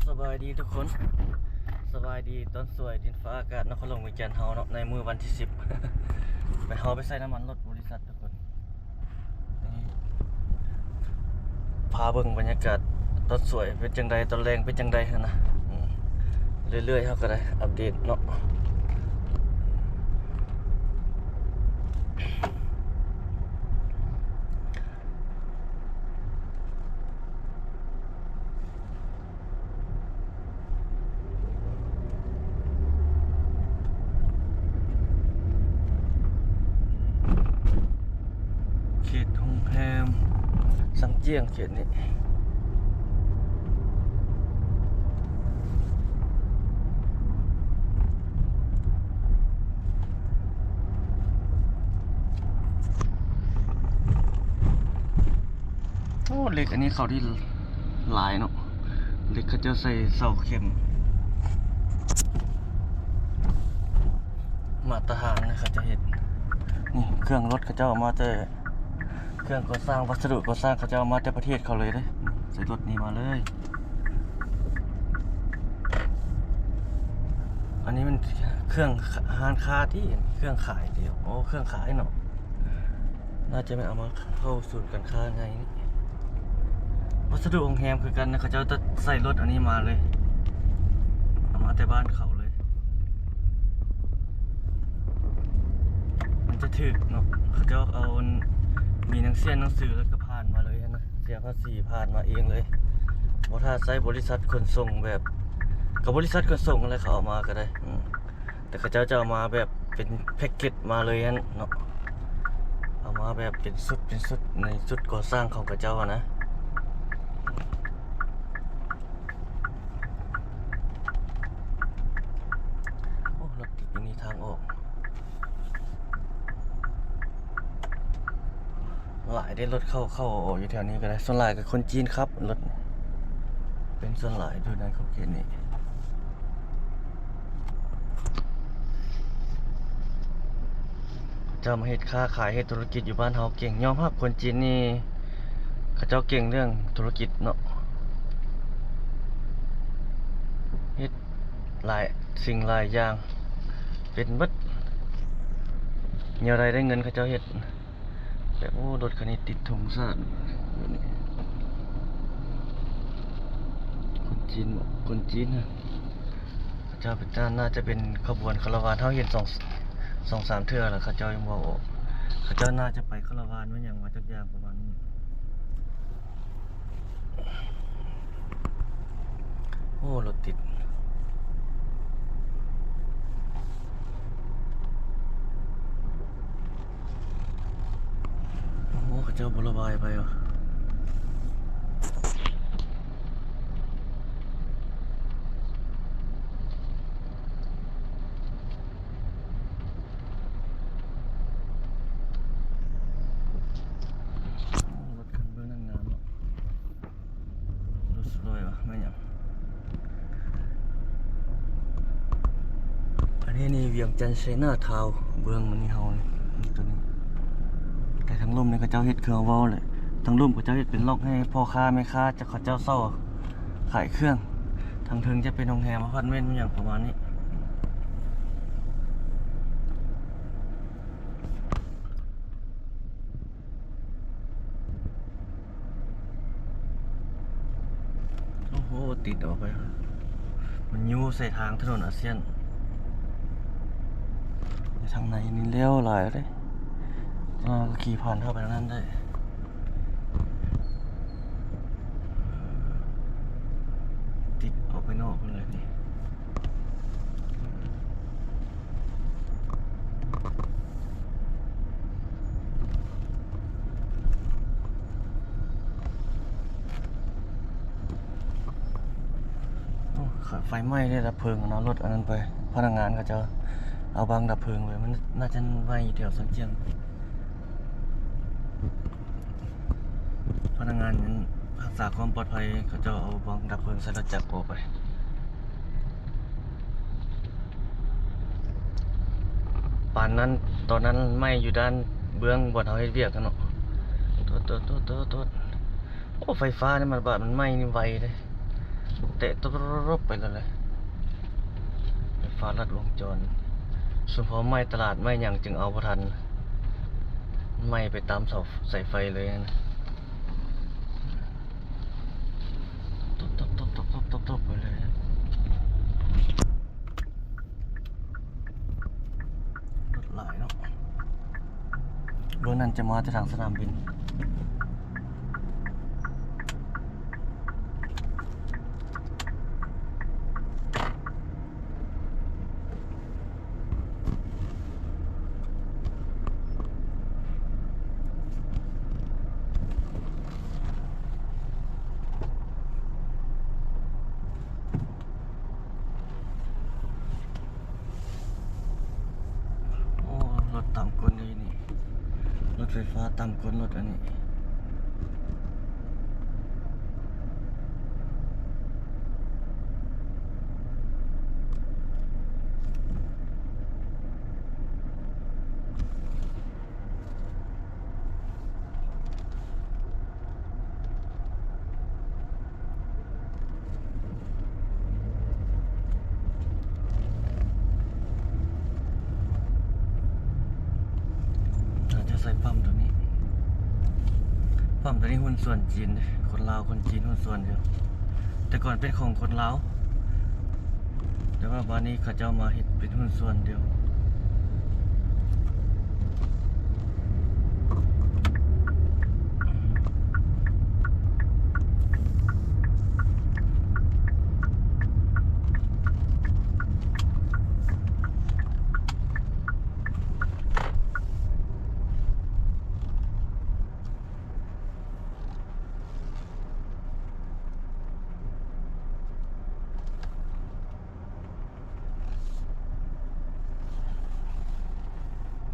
ສະບາຍດີທຸກຄົນ ສະບາຍດີຕອນສວຍດິນຟ້າອາກາດນະຄອນຫຼວງວຽງຈັນເຮົາເນາະ ໃນມື້ວັນທີສິບ ໄປ ເຮົາໄປໃສ່ນ້ຳມັນລົດບໍລິສັດທຸກຄົນ. ນີ້ ພາເບິ່ງບັນຍາກາດຕອນສວຍເປັນຈັ່ງໃດ ຕອນແລງເປັນຈັ່ງໃດຫັ້ນນະ. ອືມ ເລື້ອຍໆ ເຮົາກໍໄດ້ອັບເດດເນາະ. ເຂດໂຮງແຮມສັງຈຽງ ເຂດນີ້. ໂອ້ ເຫຼັກອັນນີ້ເຂົາດີຫຼາຍເນາະ ເຫຼັກເຂົາເຈົ້າໃສ່ເສົາເຂັມ ມາດຕະຖານນະ ເຂົາເຈົ້າເຮັດ. ນີ້ເຄື່ອງລົດເຂົາເຈົ້າເອົາມາແຕ່ ເຄື່ອງກໍ່ສ້າງ ວັດສະດຸກໍ່ສ້າງ ເຂົາເຈົ້າເອົາມາແຕ່ປະເທດເຂົາເລີຍເດ້. ໃສ່ລົດນີ້ມາເລີຍ. ອັນນີ້ມັນເຄື່ອງຮ້ານຄ້າຕິ ເຄື່ອງຂາຍຕິ. ໂອ້ ເຄື່ອງຂາຍເນາະ. ໜ້າຈະແມ່ນເອົາມາເຂົ້າສູນການຄ້າໃຫຍ່ນີ້. ວັດສະດຸໂຮງແຮມຄືກັນນະ ເຂົາເຈົ້າຈະໃສ່ລົດອັນນີ້ມາເລີຍ ເອົາມາແຕ່ບ້ານເຂົາເລີຍ. ມັນຈະຖືກເນາະ ເຂົາເຈົ້າເອົາ ມີໜັງເຊື່ອໜັງສື ແລ້ວກໍຜ່ານມາເລີຍຫັ້ນນະ ເສຍພາສີຜ່ານມາເອງເລີຍ ບໍ່ຖ້າໃຊ້ບໍລິສັດຂົນສົ່ງແບບ ກັບບໍລິສັດຂົນສົ່ງຫັ້ນແຫຼະ ເຂົາເອົາມາກໍໄດ້. ອືມ ແຕ່ເຂົາເຈົ້າຈະເອົາມາແບບເປັນແພັກເກັດມາເລີຍຫັ້ນເນາະ ເອົາມາແບບເປັນຊຸດເປັນຊຸດ ໃນຊຸດກໍ່ສ້າງຂອງເຂົາເຈົ້າຫັ້ນນະ. ໂອ້ ລົດຕິດຢູ່ນີ້ ທາງອອກ. ຫຼາຍເດ້ ລົດເຂົ້າ ເຂົ້າອອກຢູ່ແຖວນີ້ກໍໄດ້ ສ່ວນຫຼາຍກໍຄົນຈີນຂັບລົດ ເປັນສ່ວນຫຼາຍຢູ່ໃນຂອບເຂດນີ້. ເຈົ້າມາເຮັດຄ້າຂາຍ ເຮັດທຸລະກິດຢູ່ບ້ານເຮົາເກັ່ງ ຍອມຮັບຄົນຈີນນີ້ ເຂົາເຈົ້າເກັ່ງເລື່ອງທຸລະກິດເນາະ ເຮັດຫຼາຍສິ່ງຫຼາຍຢ່າງ ເປັນເບິດ ແນວໃດໄດ້ເງິນເຂົາເຈົ້າເຮັດ. ແບບ ໂອ້ ລົດຄັນນີ້ຕິດທຸງຊາດ ແບບນີ້ ຄົນຈີນບໍ ຄົນຈີນນະ ເຂົາເຈົ້າເປັນ ໜ້າຈະເປັນຂະບວນຄາລາວານ ເຮົາເຫັນສອງ ສອງສາມເທື່ອແລ້ວ ເຂົາເຈົ້າຍັງບໍ່ອອກ ເຂົາເຈົ້າໜ້າຈະໄປຄາລາວານມາຫຍັງມາຈັກຢ່າງປະມານນີ້. ໂອ້ ລົດຕິດ ໂອ້ ເຂົາເຈົ້າບໍ່ລະບາຍໄປຫວາ. ໂອ້ ລົດຄັນເບິ່ງນັ້ນງາມເນາະ ລົດສະຫຼອຍຫວາ ແມ່ນຫຍັງ? ອັນນີ້ນີ້ ວຽງຈັນໄຊນາທາວ ເບື້ອງມັນນີ້ເຮົານີ້ ຕົວນີ້ ແຕ່ທາງລຸ່ມນີ້ເຂົາເຈົ້າເຮັດຄືເຮົາເວົ້າແຫຼະ ທາງລຸ່ມເຂົາເຈົ້າເຮັດເປັນລັອກໃຫ້ພໍ່ຄ້າແມ່ຄ້າ ຈາກເຂົາເຈົ້າເຊົ່າຂາຍເຄື່ອງ ທາງເທິງຈະເປັນໂຮງແຮມ ອາພາດເມັນ ຫຍັງປະມານນີ້. ໂອ້ໂຫ ຕິດອອກໄປ ມັນຍູ້ໃສ່ທາງຖະໜົນອາຊຽນ ທາງໃນນີ້ແລ້ວຫຼາຍເດ້ ຈັ່ງໜ້ອຍກໍຂີ່ຜ່ານເຂົ້າໄປທາງນັ້ນໄດ້ ຕິດອອກໄປນອກພຸ້ນແຫຼະນີ້. ໂອ້ ໄຟໄໝ້ເດ້ ດັບເພີງເອົາລົດອັນນັ້ນໄປ ພະນັກງານເຂົາເຈົ້າເອົາບັ້ງດັບເພີງໄປ ມັນໜ້າຈະໄໝ້ຢູ່ແຖວຊຽງຈຽງ. ພະນັກງານຮັກສາຄວາມປອດໄພ ເຂົາເຈົ້າເອົາບັ້ງດັບເພີງໃສ່ລົດຈັກອອກໄປ. ປານນັ້ນ ຕອນນັ້ນໄໝ້ຢູ່ດ້ານເບື້ອງບ່ອນເຮົາເຮັດວຽກຫັ້ນເນາະ. ໂຕດ ໂຕດ ໂຕດ ໂຕດ ໂຕດ. ໂອ້ ໄຟຟ້ານີ້ມັນບາດມັນໄໝ້ນີ້ໄວເດ້. ແຕະ ຕະຣອບ ໄປແລ້ວແຫຼະ. ໄຟຟ້າລັດວົງຈອນ. ສະເພາະໄມ້ຕະຫຼາດ ໄມ້ຫຍັງຈຶ່ງເອົາບໍ່ທັນ, ໄໝ້ໄປຕາມເສົາສາຍໄຟເລີຍຫັ້ນ. ຕົບໆໆໆໆໆ ໄປເລີຍ. ລົດຫຼາຍເນາະ. ລົດນັ້ນຈະມາແຕ່ທາງສະໜາມບິນ. ໂອ້ ລົດຕາມກົ້ນຢູ່ນີ້. ລົດໄຟຟ້າຕາມກົ້ນລົດອັນນີ້. ເຂົາຈະໃສ່ປ້ຳໂຕນີ້. ປ້ຳໂຕນີ້ຫຸ້ນສ່ວນຈີນເດ້, ຄົນລາວຄົນຈີນຫຸ້ນສ່ວນຢູ່. ແຕ່ກ່ອນເປັນຂອງຄົນລາວ ແຕ່ວ່າບາດນີ້ເຂົາເຈົ້າມາເຮັດເປັນຫຸ້ນສ່ວນດຽວ.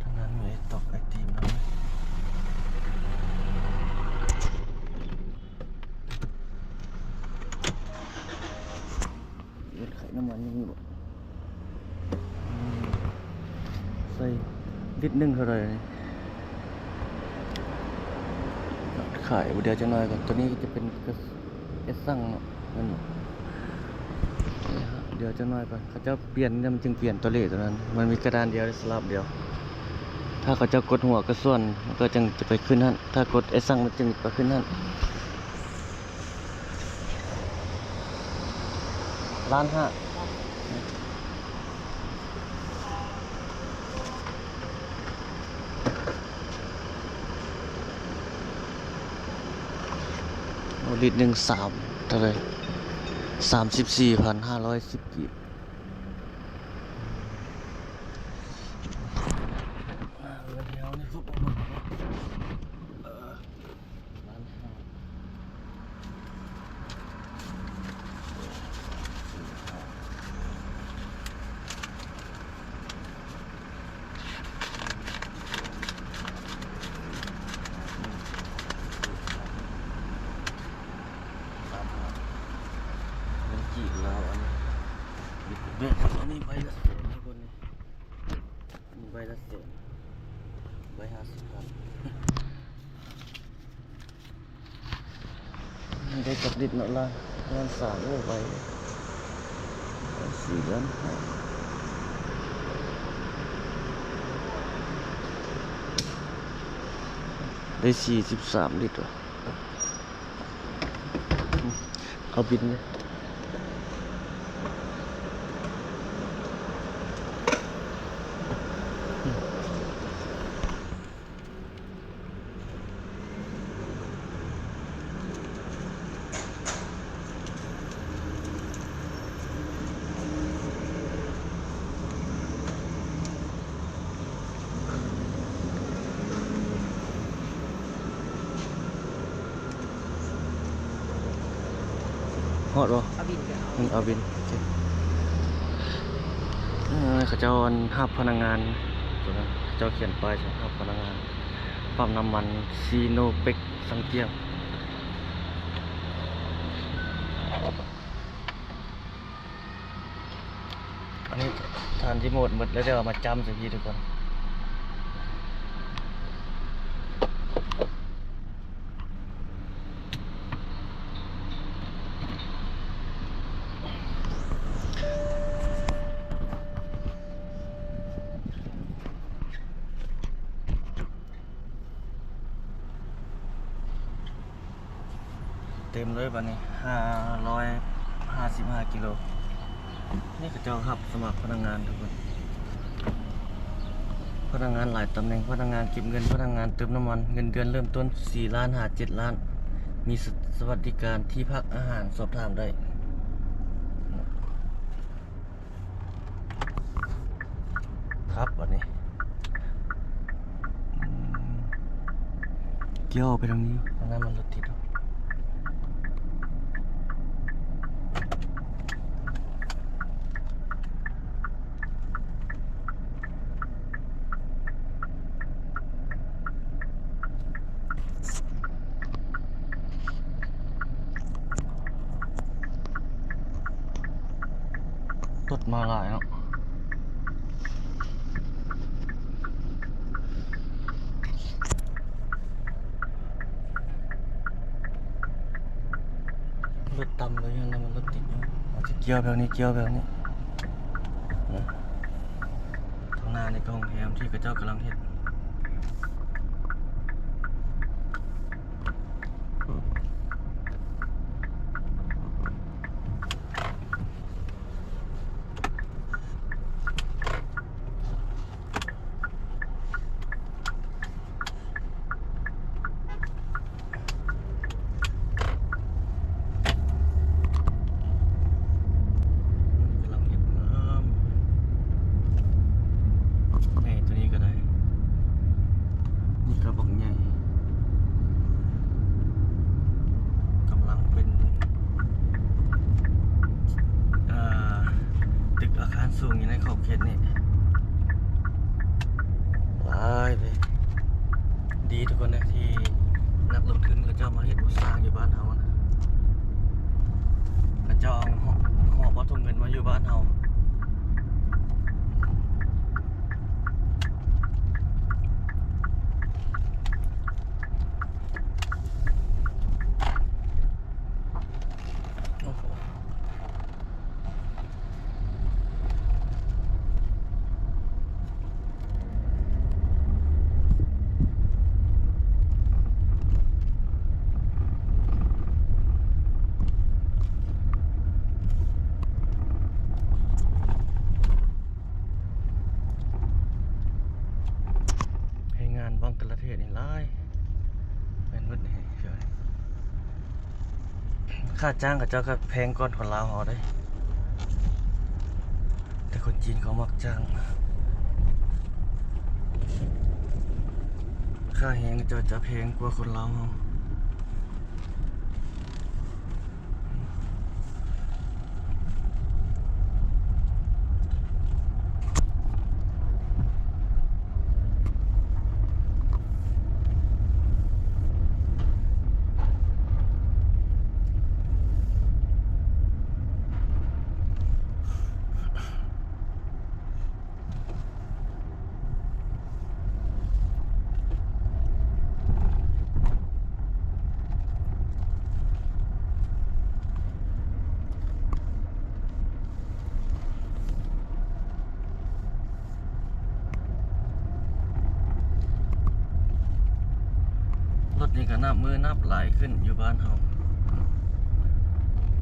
ທາງນັ້ນມີໄອ້ຕອກໄອ້ຕີມນຳ. ເອີ ໄຂນ້ຳມັນຍັງມີບໍ່? ໃສ່ລິດໜຶ່ງເທົ່າໃດນີ້? ຂາຍ ດຽວຈັກໜ້ອຍກ່ອນ. ໂຕນີ້ຈະເປັນກະ ເອັດຊັງເນາະ ແມ່ນບໍ່? ດຽວຈັກໜ້ອຍກ່ອນ ເຂົາເຈົ້າປ່ຽນ ມັນຈຶ່ງປ່ຽນຕົວເລກຕົວນັ້ນ. ມັນມີກະດານດຽວ ສະຫຼັບດຽວ. ຖ້າເຂົາເຈົ້າກົດຫົວກະສ່ວນ ມັນກໍຈຶ່ງຈະໄປຂຶ້ນຫັ້ນ. ຖ້າກົດເອັດຊັງ ມັນຈຶ່ງໄປຂຶ້ນຫັ້ນ. ລ້ານຫ້າ. ໂອ້ ລິດໜຶ່ງສາມ ເທົ່າໃດ? ສາມສິບສີ່ພັນຫ້າຮ້ອຍສິບກີບ. ເງິນແຖວນີ້ຄົບໝົດ. ເງິນກີບລາວ ອັນນີ້ ແບບ ອັນນີ້ໃບລະແສນ ທຸກຄົນ ນີ້ ໃບລະແສນ ໃບຫ້າສິບພັນ. ໄດ້ຈັກລິດເນາະ ລ້ານ ລ້ານສາມ. ໂອ້ ໄວ ໄວສີ່ລ້ານຫ້າ. ໄດ້ສີ່ສິບສາມລິດວ່າ. ເອົາບິນເລີຍ. ຮອດບໍ່? ເອົາບິນກໍເອົາ ອືມ ເອົາບິນ ໂອເຄ. ເອີ ເຂົາເຈົ້າ ອັນ ຮັບພະນັກງານ ຕົວນັ້ນ ເຂົາເຈົ້າຂຽນປ້າຍໃສ່ ຮັບພະນັກງານ ປ້ຳນ້ຳມັນ ຊີໂນເປັກ ສັງກຽມ. ອັນນີ້ທານທີ່ໝົດໝົດແລ້ວ ດຽວເອົາມາຈ້ຳໃສ່ພີ້ທຸກຄົນ. ເຕັມເລີຍບາດນີ້ ຫ້າຮ້ອຍຫ້າສິບຫ້າກິໂລ. ນີ້ເຂົາເຈົ້າຮັບສະໝັກພະນັກງານທຸກຄົນ, ພະນັກງານຫຼາຍຕຳແໜ່ງ, ພະນັກງານເກັບເງິນ, ພະນັກງານເຕີມນ້ຳມັນ, ເງິນເດືອນເລີ່ມຕົ້ນສີ່ລ້ານຫາເຈັດລ້ານ, ມີສະ ສະຫວັດດີການທີ່ພັກອາຫານ ສອບຖາມໄດ້. ຄັບ ອັນນີ້ ອືມ ກ່ຽວໄປທາງນີ້ ທາງນັ້ນມັນລົດຕິດ. ລົດມາຫຼາຍເນາະ. ລົດຕ່ຳເລີຍ ຍ້ອນວ່າມັນລົດຕິດຢູ່. ອາດຈະກ່ຽວແຖວນີ້ ກ່ຽວແຖວນີ້. ທາງໜ້ານີ້ກໍໂຮງແຮມທີ່ເຂົາເຈົ້າກຳລັງເຮັດ. ກຳລັງເຮັດງາມ. ໃຫຍ່ ໂຕນີ້ກໍໄດ້. ນີ້ກໍບັກໃຫຍ່ ກຳລັງເປັນ ເອີ ຕຶກອາຄານສູງຢູ່ໃນຂອບເຂດນີ້ ຫຼາຍເລີຍ. ດີທຸກຄົນເດີ ທີ່ນັກລົງທຶນເຂົາເຈົ້າມາເຮັດມາສ້າງຢູ່ບ້ານເຮົານະ, ເຂົາເຈົ້າເອົາ ຫອບເອົາຖົງເງິນມາຢູ່ບ້ານເຮົາ. ໂອ້ໂຫ ແຮງງານບັງກະລາເທດນີ້ຫຼາຍ ແມ່ນໝົດແຮງ. ຄ່າຈ້າງເຂົາເຈົ້າກໍແພງກວ່າຄົນລາວເຮົາເດ້, ແຕ່ຄົນຈີນເຂົາມັກຈ້າງ. ຄ່າແຮງເຂົາເຈົ້າຈະແພງກວ່າຄົນລາວເຮົາ. ລົດນີ້ກໍນັບມື້ນັບຫຼາຍຂຶ້ນຢູ່ບ້ານເຮົາ,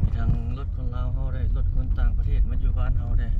ມີທັງລົດຄົນລາວເຮົາໄດ້ ລົດຄົນຕ່າງປະເທດມາຢູ່ບ້ານເຮົາໄດ້. ເ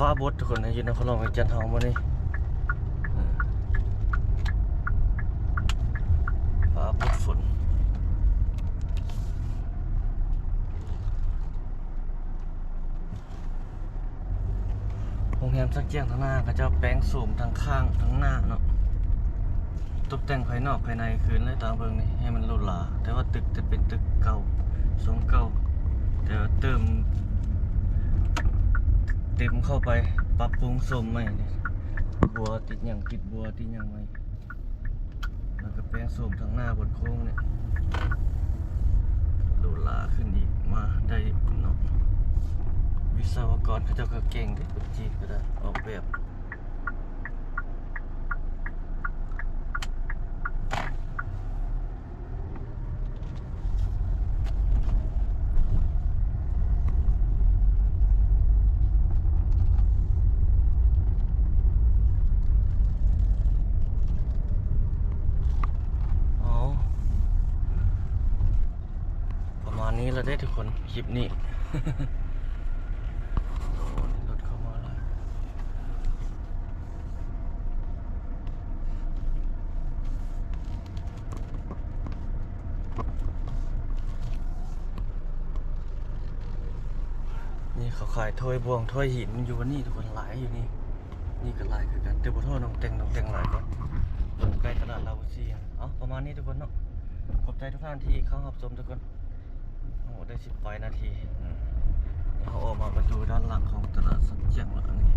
ຟ້າບົດທຸກຄົນ ຢູ່ນະຄອນຫຼວງວຽງຈັນເຮົາມື້ນີ້ ເອີ ຟ້າບົດຝົນ. ໂຮງແຮມສັກຈຽງທາງໜ້າ ເຂົາເຈົ້າແປງໂສມທັງຂ້າງທັງໜ້າເນາະ ຕົບແຕ່ງພາຍນອກພາຍໃນຄືນແຫຼະ ຕາມເບິ່ງນີ້ໃຫ້ມັນຫຼູຫຼາ ແຕ່ວ່າຕຶກຈະເປັນຕຶກເກົ່າ ຊົງເກົ່າ ແຕ່ວ່າເຕີມເຕັມເຂົ້າໄປ ປັບປຸງໂສມໃໝ່ນີ້ ບົວຕິດຫຍັງ ຕິດບົວຕິດຫຍັງໃໝ່ ແລ້ວກໍແປງໂສມທາງໜ້າບົດໂຄ້ງນີ້ ຫຼູຫຼາຂຶ້ນອີກ ມາໄດ້ເນາະ. ວິສະວະກອນເຂົາເຈົ້າກໍເກັ່ງເດ້ ຄົນຈີນກໍໄດ້ອອກແບບ. ເອົາ ປະມານນີ້ລະເດ້ທຸກຄົນ ຄລິບນີ້. ໂອ້ ລົດເຂົ້າມາຫຼາຍ. ນີ້ເຂົາຂາຍຖ້ວຍບ່ວງຖ້ວຍຫີນຢູ່ນີ້ ທຸກຄົນ ຫຼາຍຢູ່ນີ້. ນີ້ກໍຫຼາຍຄືກັນ ແຕ່ບໍ່ທໍ່ນ້ອງແຕ່ງ ນ້ອງແຕ່ງຫຼາຍກວ່າ ຢູ່ໃກ້ຕະຫຼາດລາວບູຊີ. ເອົາ ປະມານນີ້ທຸກຄົນເນາະ ຂອບໃຈທຸກທ່ານທີ່ເຂົ້າຮັບຊົມທຸກຄົນ. ໂອ້ ໄດ້ສິບປາຍນາທີ ອືມ ເຮົາອອກມາປະຕູດ້ານຫຼັງຂອງຕະຫຼາດສັກຈຽງແລ້ວນີ້.